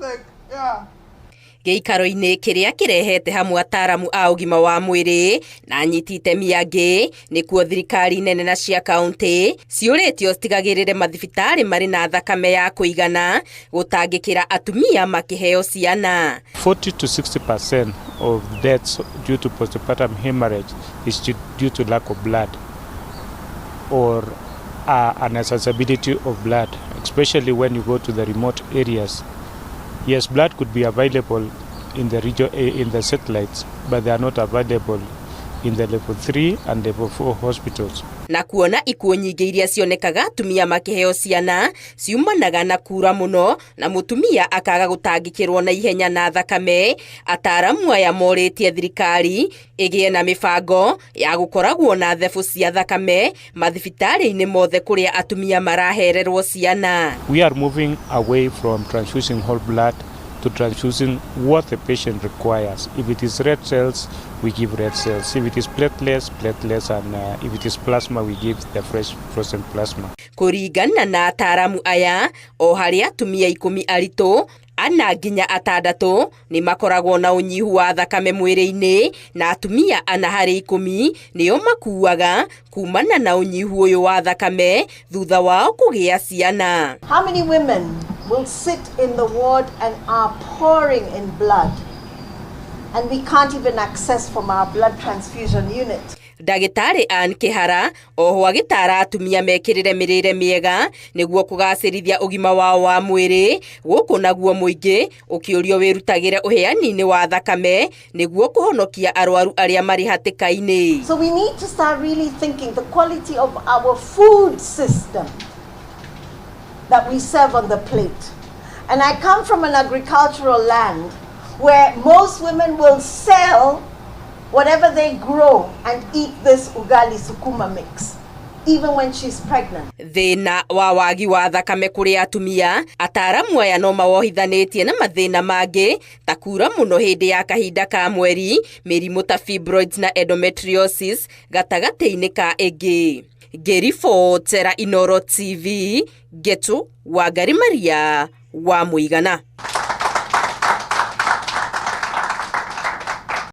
Like, yeah. Gĩikaro-inĩ kĩrĩa kĩrehete hamwe ataaramu a ũgima wa mwĩrĩ na anyiti itemi angĩ nĩkuo thirikari nene na cia kaunti ciũrĩtio citigagĩrĩre mathibitarĩ marĩ na thakame ya kũigana gũtangĩkĩra atumia makĩheo ciana. 40 to 60% of deaths due to postpartum hemorrhage is due to lack of blood or inaccessibility of blood, especially when you go to the remote areas. Yes, blood could be available in the region, in the satellites, but they are not available in the level 3 and level 4 hospitals. Na kuona ikuũ nyingĩ iria cionekaga atumia makĩheo ciana ciumanaga na kura mũno na mũtumia akaga gũtangĩkĩrwo na ihenya na thakame, ataramu aya morĩtie thirikari ĩgĩe na mĩbango ya gũkoragwo na thebũ cia thakame mathibitarĩ-inĩ mothe kũrĩa atumia marahererwo ciana. We are moving away from transfusing whole blood to transfusing what the patient requires. If it is red cells, we give red cells. If it is platelets, platelets, and if it is plasma, we give the fresh frozen plasma. Kũringana na ataramu aya, o harĩ atumia 10 aritũ, ana nginya atandatũ nĩ makoragwo na ũnyihu wa thakame mwĩrĩ-inĩ na atumia 4 harĩ 10 nĩo makuaga kumana na ũnyihu ũyũ wa thakame thutha wao kũgĩa ciana. How many women will sit in the ward and are pouring in blood, and we can't even access from our blood transfusion unit? Ndagĩtarĩ Ann Kĩhara oho agĩtara atumia mekĩrĩre mĩrĩre mĩega nĩguo kũgacĩrithia ũgima wao wa mwĩrĩ, gũkũ naguo mũingĩ ũkĩũrio wĩrutagĩre ũheani-inĩ wa thakame nĩguo kũhonokia arwaru arĩa marĩ hatĩka-inĩ. So we need to start really thinking the quality of our food system that we serve on the plate. And I come from an agricultural land where most women will sell whatever they grow and eat this ugali sukuma mix, even when she's pregnant. Thĩna wa wagi wa thakame kũrĩ atumia, ataramu aya no mawohithanĩtie na mathĩna mangĩ ta kura mũno hĩndĩ ya kahinda ka mweri, mĩrimũ ta fibroids na endometriosis gatagatĩ-inĩ ka ĩngĩ. Ngĩribotera Inooro TV, Ngetu Wangari Maria wa Mũigana.